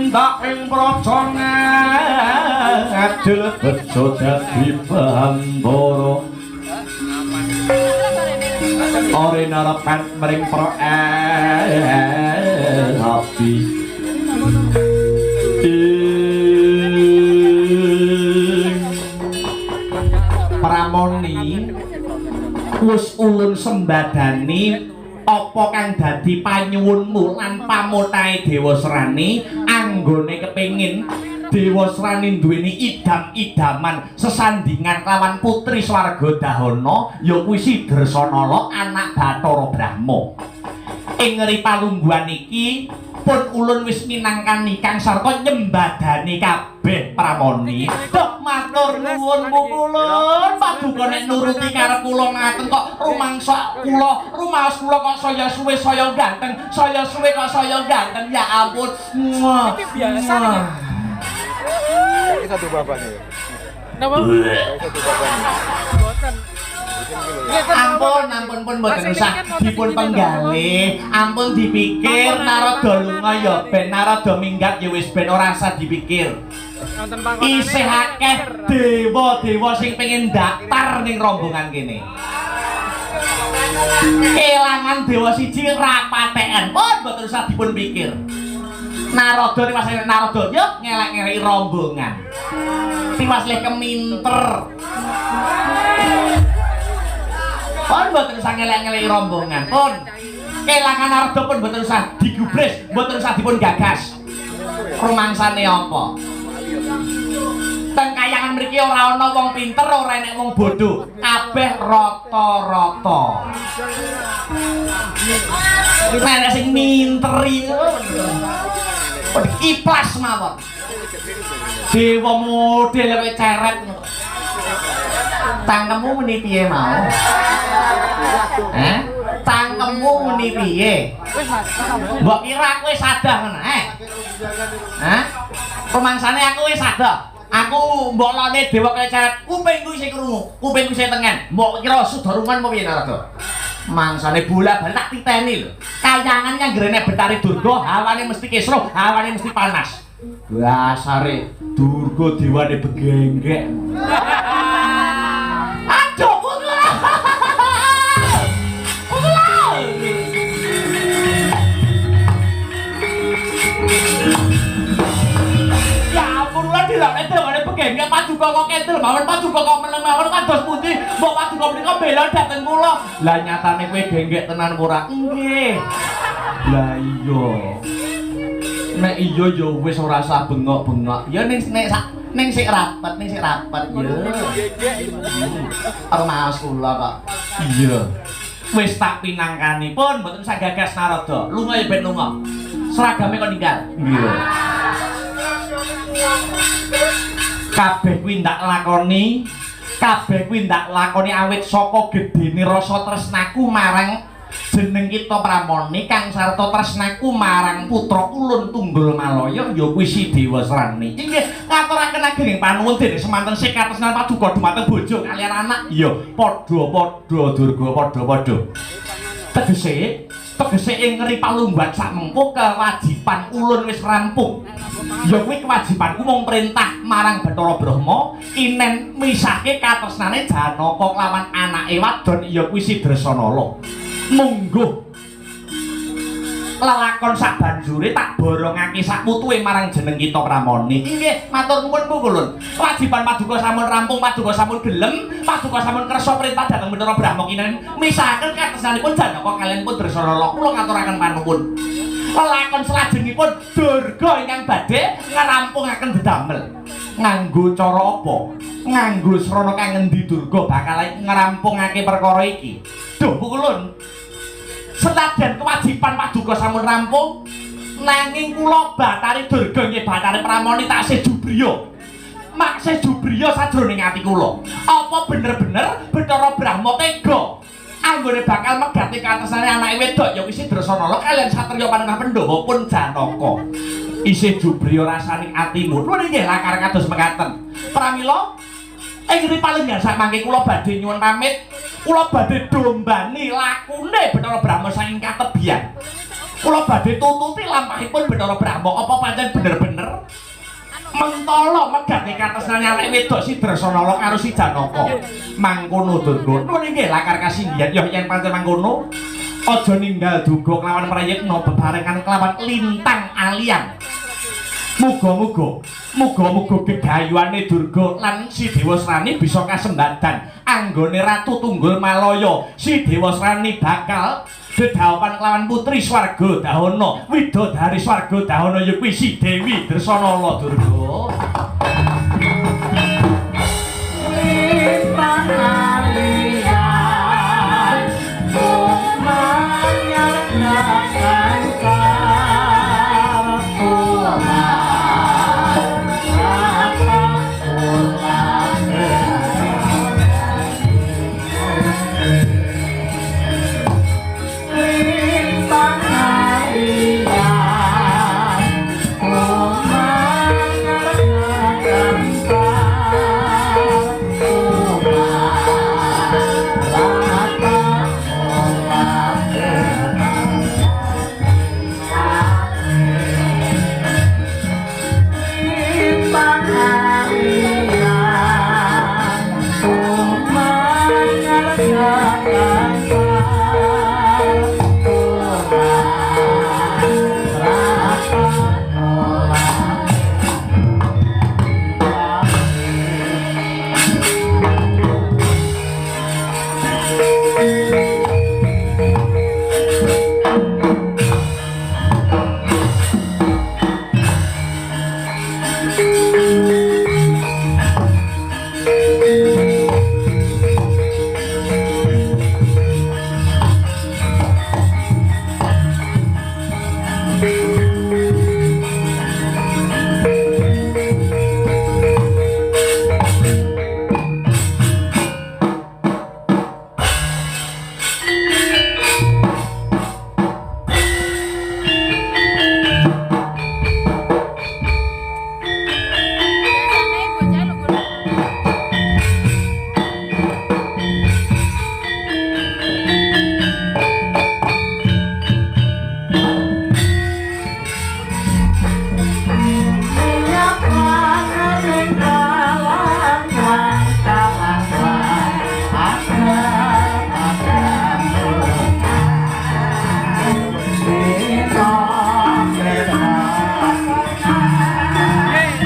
Tumindak ing praja ngadil bejo dadi bantara. Ora narepan mring api. Ing Pramoni wis ulun sembadani apa kang dadi panyuwunmu lan pamotahe Dewasrani anggone kepengin Dewasrani duweni idam-idaman sesandingan lawan putri swarga Dahana ya kuwi si Dresanala anak Bathara Brahma. Ing ngeri palungguhan iki pun ulun wis minangkani kang sarta nyembadani kabeh Pramoni. Dok matur nuwun pupulun paduka nek nuruti karep kula ngaten kok rumangsa kula rumaos kula kok saya suwe saya ganteng, saya suwe kok saya ganteng, ya ampun. Muah. Iki biasa niki. Iki satu bapaknya ya. Napa? Satu bapaknya. Mboten. Ampun, ampun pun mboten usah dipun penggalih. Ampun dipikir Narada lunga ya ben, Narada minggat ya wis ben, ora usah dipikir. Wonten panggonane. Isih akeh dewa-dewa sing pengen daftar ning rombongan kene. Kelangan dewa siji rapaten pun mboten usah dipun pikir. Narada tiwas Narada yo ngelek-ngeleki rombongan. Tiwas leh keminter. Pun mboten usah ngelek-ngeleki rombongan. Pun kelangan Narada pun mboten usah digubris, mboten usah dipun gagas. Rumangsane apa? Teng kayangan mriki ora ana wong pinter, ora enek wong bodho, kabeh rata-rata. Nek sing minteri iplas mawon. Dewa model kowe ceret. Cangkemmu muni piye mau? Heh? Cangkemmu muni piye? Mbok kira aku wis sadah ngono, eh? Hah? Rumangsane aku wis sadah. Aku mbok lone dewa kaya ceret, kupingku isih krungu, kupingku isih tengen. Mbok kira sudarungan apa piye Narada? Mangsane bola-bali tak titeni lho. Kayangan yang ngrene Betari Durga, hawane mesti kisruh, hawane mesti panas. Dasare Durga dewane begenggek. Aduh, pukul. Pukul. Ya ampun, kula dilakne dewane begenggek paduka kok kendel mawon, paduka kok meneng mawon kados pundi? Mbok paduka menika bela dhateng kula. Lah nyatane kowe genggek tenan ora? Nggih. Lah iya. Nek iya ya wis ora usah bengok-bengok. Ya ning nek sak ning sik rapet, ning sik rapet ya. Rumaos kula kok. Iya. Wis tak pinangkani pun mboten usah gagas Narada. Lunga ya ben lunga. Seragame kok ninggal. Nggih. Kabeh kuwi ndak lakoni, kabeh kuwi ndak lakoni awit saka gedene rasa tresnaku marang jeneng kita Pramoni kang sarta tresnaku marang putra ulun Tunggul Malaya ya kuwi si Dewasrani. Inggih ngaturaken ageng panuwun dene semanten sekatresnan paduka dumateng bojo kaliyan anak. Iya, padha-padha Durga, padha-padha. Tegese tegese ing ngeri palungguhan sakmengko kewajiban ulun wis rampung. Ya kuwi kewajibanku mung perintah marang Bathara Brahma inen misahke katresnane Janaka kelawan anake wadon ya kuwi si Dresanala. Mungguh lelakon sak banjure tak borongake sak putuhe marang jeneng kita Pramoni. Inggih, matur nuwun Pukulun. Kewajiban paduka sampun rampung, paduka sampun gelem, paduka sampun kersa perintah dhateng Bathara Brahma kinen misahaken katresnanipun Janaka kaliyan pun Dresanala. Kula ngaturaken panuwun. Lelakon salajengipun Durga ingkang badhe ngrampungaken dedamel. Nganggo cara apa? Nganggo srana kang ngendi Durga bakal ngrampungake perkara iki? Duh Pukulun. Senajan kewajiban paduka sampun rampung, nanging kula Bathari Durga nggih Bathari Pramoni taksih jubriya. Maksih jubriya sajroning ati kula. Apa bener-bener Bathara Brahma tega anggone bakal megati katresnane anake wedok ya wis Dresanala kaliyan satriya panengah Pandhawa pun Janaka. Isih jubriya rasaning atimu. Nuwun inggih lakar kados mekaten. Pramila ing palenggan sakmangke kula badhe nyuwun pamit, kula badhe dombani lakune Bathara Brahma saking katebian. Kula Kula badhe tututi lampahipun Bathara Brahma apa pancen bener-bener mentala megate katresnane awake wedok si Dresanala karo si Janaka. Mangkono Durga. Nuwun inggih lakar kasinggihan ya yen pancen mangkono aja ninggal duga kelawan prayitna bebarengan kelawan lintang aliang. Muga-muga, muga-muga gegayuhane Durga lan si Dewasrani bisa kasembadan anggone Ratu Tunggul Malaya. Si Dewasrani bakal dedhaopan kelawan putri swarga Dahana, widodari swarga Dahana ya kuwi si Dewi Dresanala Durga. Lintang alian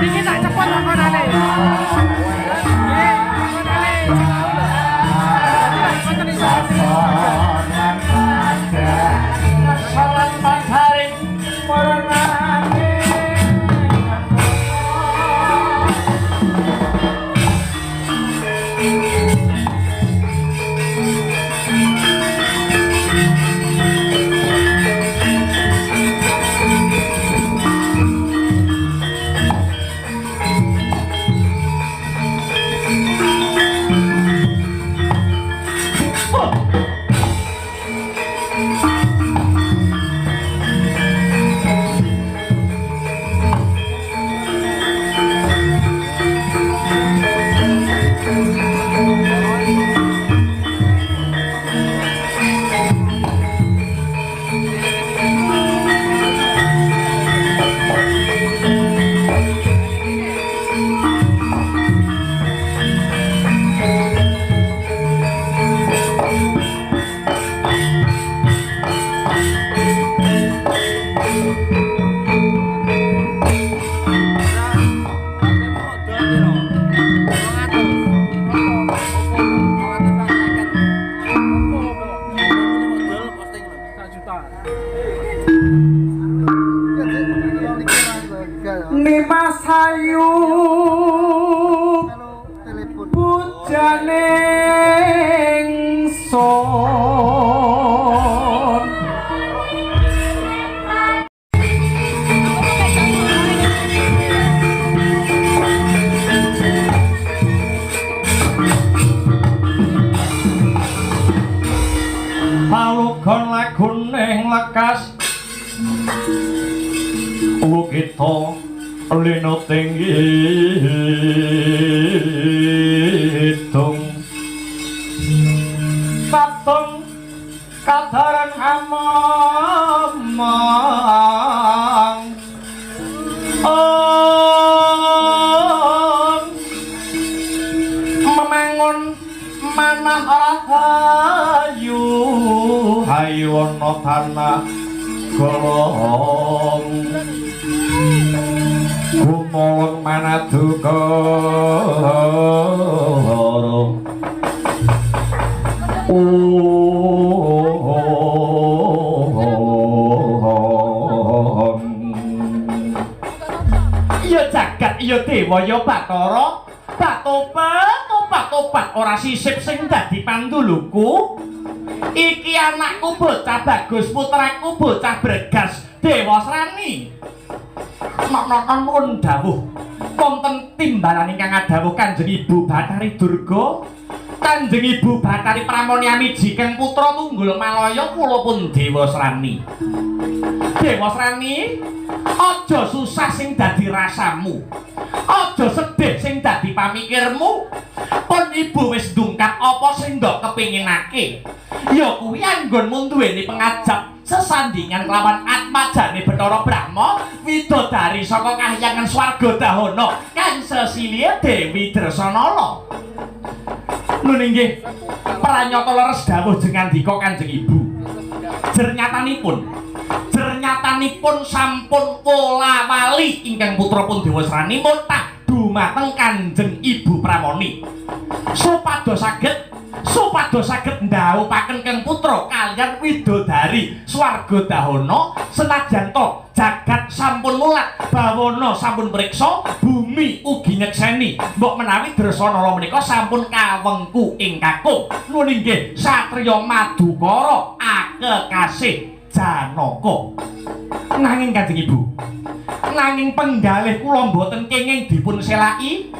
Niki tak cepot panggonane. Nggih, panggonane sing wau lho. Dadi wonten iso. Nimas Ayu pujane ingsun. Palugon lagune lekas Lukita lena tinggi hitung Patung kadaran amama. Rahayu ana tanah golong gumolong manadukara. Ya jagat ya dewa ya Bathara, batopat topat topat ora sisip sing dadi panduluku. Iki anakku bocah bagus, putraku bocah bregas Dewasrani. Nok-nokan pun dawuh wonten timbalan ingkang adhawuh Kanjeng Ibu Bathari Durga, Kanjeng Ibu Bathari Pramoni Amiji kang putra tunggul Malaya kula pun Dewasrani. Dewasrani, aja susah sing dadi rasamu, aja sedih sing dadi pamikirmu. Pun ibu wis ndungkap apa sing ndok kepinginake, ya kuwi anggonmu duweni pengajap sesandingan kelawan atmajane Bathara Brahma widodari saka kahyangan swarga dahana kang sesilihe Dewi Dresanala. Nun inggih pranyata leres dawuh jengandika Kanjeng Ibu. Jernyatanipun sampun wola-wali ingkang putra pun Dewasrani muntah dumateng Kanjeng Ibu Pramoni supados saged ndhawuhaken kang putra kaliyan widodari swarga dahana. Senajan to jagat sampun mulat, bawana sampun priksa, bumi ugi nyekseni mbok menawi Dresanala menika sampun kawengku ing kakung. Nuwun inggih satriya Madukara akekasih Janaka. Nanging Kanjeng Ibu, nanging penggalih kula mboten kenging dipun selaki.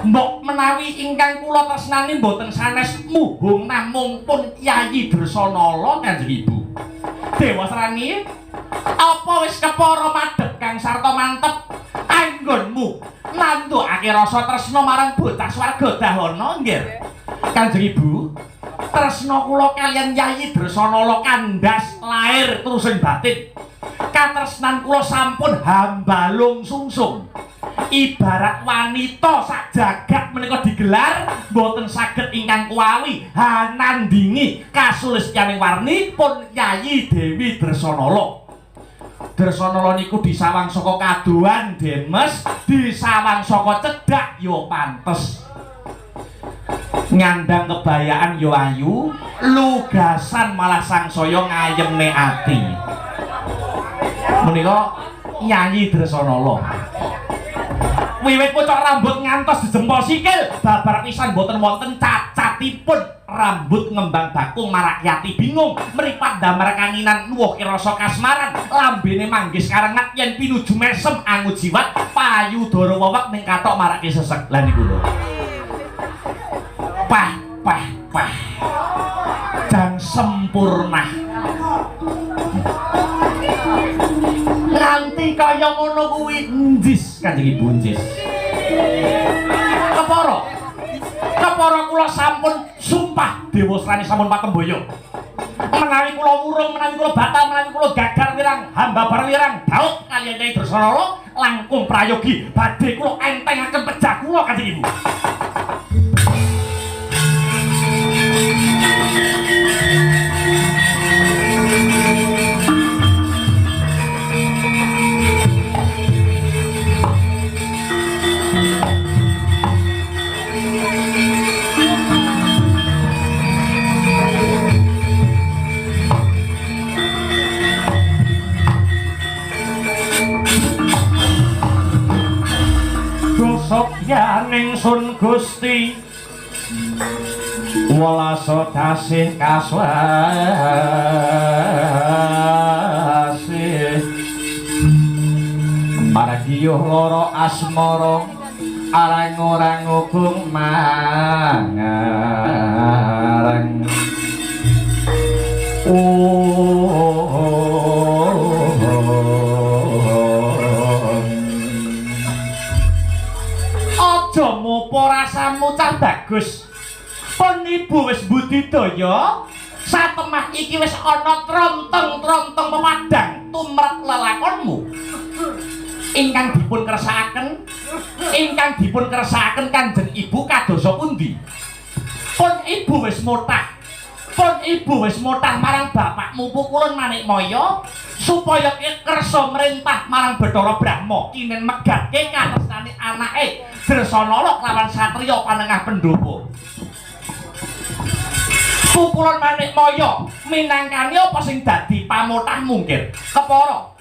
Mbok menawi ingkang kula tresnani mboten sanes muhung namung pun Yayi Dresanala Kanjeng Ibu. Dewasrani, apa wis kepara madhep kang sarta mantep anggonmu nandukake rasa tresna marang bocah swarga dahana nggih? Kanjeng Ibu, tresna kula kaliyan Yayi Dresanala kandhas lair terusing batin. Katresnan kula sampun hambalung sungsung. Ibarat wanita sak jagat menika digelar mboten saged ingkang kuwawi hanandingi kasulistyaning warni pun Yayi Dewi Dresanala. Dresanala niku disawang saka kadohan demes, disawang saka cedhak ya pantes. Nyandang kebayaan yo ayu, lugasan malah sangsaya ngayemne ati. Menika Yayi Dresanala. Wiwit pucuk rambut ngantos dijempol sikil, babar pisan mboten wonten cacatipun. Rambut ngembang bakung marakyati bingung, mripat damar kanginan nuwuhke rasa kasmaran, lambene manggis karengat yen pinuju mesem angu jiwat, payudara wewek ning kathok marake sesek. Lah niku lho. Pah pah pah. Jang sempurna. Nganti kaya ngono kuwi njis Kanjeng Ibu njis. Kepara. Kepara kula sampun sumpah Dewasrani sampun patemboyo. Menawi kula wurung, menawi kula batal, menawi kula gagal wirang hamba bar wirang daup kaliyan Kyai Dresanala langkung prayogi badhe kula entengaken pejah kula Kanjeng Ibu. Ning sun Gusti welasa kasih kaswasih margiyuh lara asmara arang-orang ugung mangareng. Aja mopo rasamu cah bagus. Pun ibu wis budidaya, satemah iki wis ana trontong-trontong pemadang tumrap lelakonmu. Ingkang dipun kersakaken, ingkang dipun kersakaken Kanjeng Ibu kadosa pundi? Pun ibu wis motah, Pun ibu wis motah marang bapakmu Pukulun Manikmaya supaya kersa merintah marang Bathara Brahma kinen megatke katresnane anake Dresanala kelawan satriya panengah Pandhawa. Pukulun Manikmaya minangkani apa sing dadi pamotah mungkir? Kepara.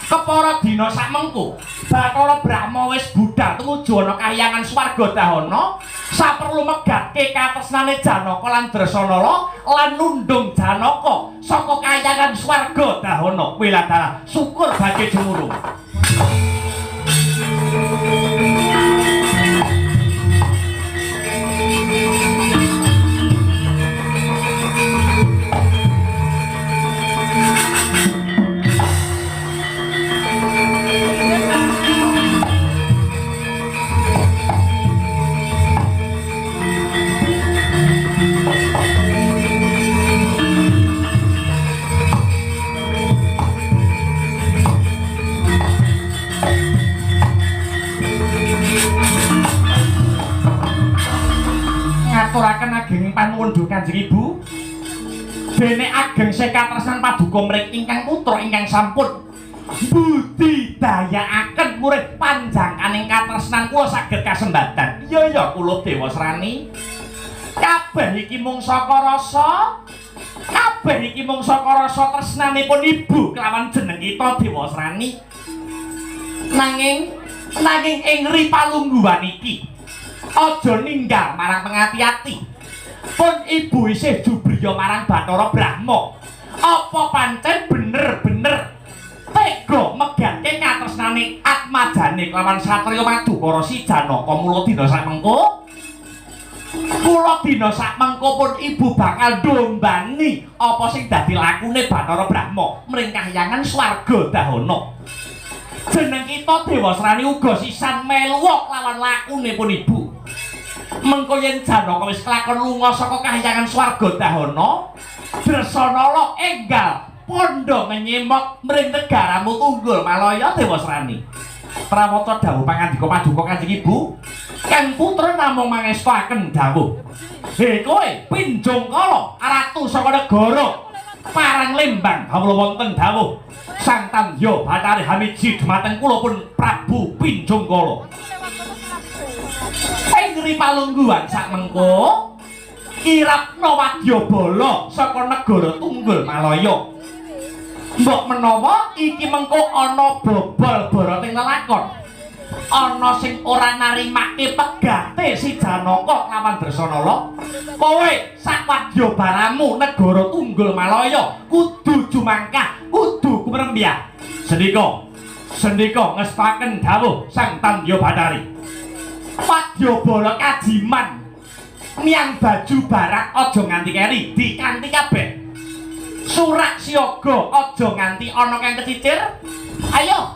Kepara dina sakmengko Bathara Brahma wis budhal tumuju ana kahyangan swarga dahana saperlu megatke katresnane Janaka lan Dresanala lan nundung Janaka saka kahyangan swarga dahana. Wiladara syukur badhe jumurung. Ngaturaken ageng panuwun duh Kanjeng Ibu. Dene ageng sekatresnan paduka mring ingkang putra ingkang sampun budidayakaken murid panjangkaning katresnan kula saged kasembadan. Iya ya kula Dewasrani. Kabeh iki mung saka rasa, kabeh iki mung saka rasa tresnanipun ibu kelawan jeneng kita Dewasrani. Nanging ing ripalungguhan iki aja ninggal marang pengati-ati. Pun ibu isih jubriya marang Bathara Brahma. Apa pancen bener-bener tega megatke katresnane atmajane kelawan satriya Madukara si Janaka mula dina sakmengko? Kula dina sakmengko pun ibu bakal ndombani apa sing dadi lakune Bathara Brahma mring kahyangan swarga dahana. Jeneng kita Dewasrani uga sisan meluwa lawan lakune pun ibu. Mengko yen Janaka wis kelakon lunga saka kahyangan swarga dahana, Dresanala enggal pandha menyemok mring negaramu Tunggul Malaya Dewasrani. Prawata dawuh pangandika paduka Kanjeng Ibu, Kang putra namung mangestoaken dawuh. He kowe Pinjungkala ratu saka negara Parang Lembang kawula wonten dawuh Sang Tandya Bathari Hamiji dumateng kula pun Prabu Pinjungkala. Ing ripalungguhan sakmengko kirapna wadyabala saka negara Tunggul Malaya. Mbok menawa iki mengko ana bobol barating lelakon. Ana sing ora narimake pegate si Janaka lawan Dresanala. Kowe sak wadyabalamu negara Tunggul Malaya kudu jumangkah, kudu kumrembyah. Sendika, sendika ngestaken dawuh Sang Tandya Bathari. Wadyabala kajiman miang baju barak aja nganti keri, dikanti kabeh. Surak siaga aja nganti ana kang kecicir. Ayo.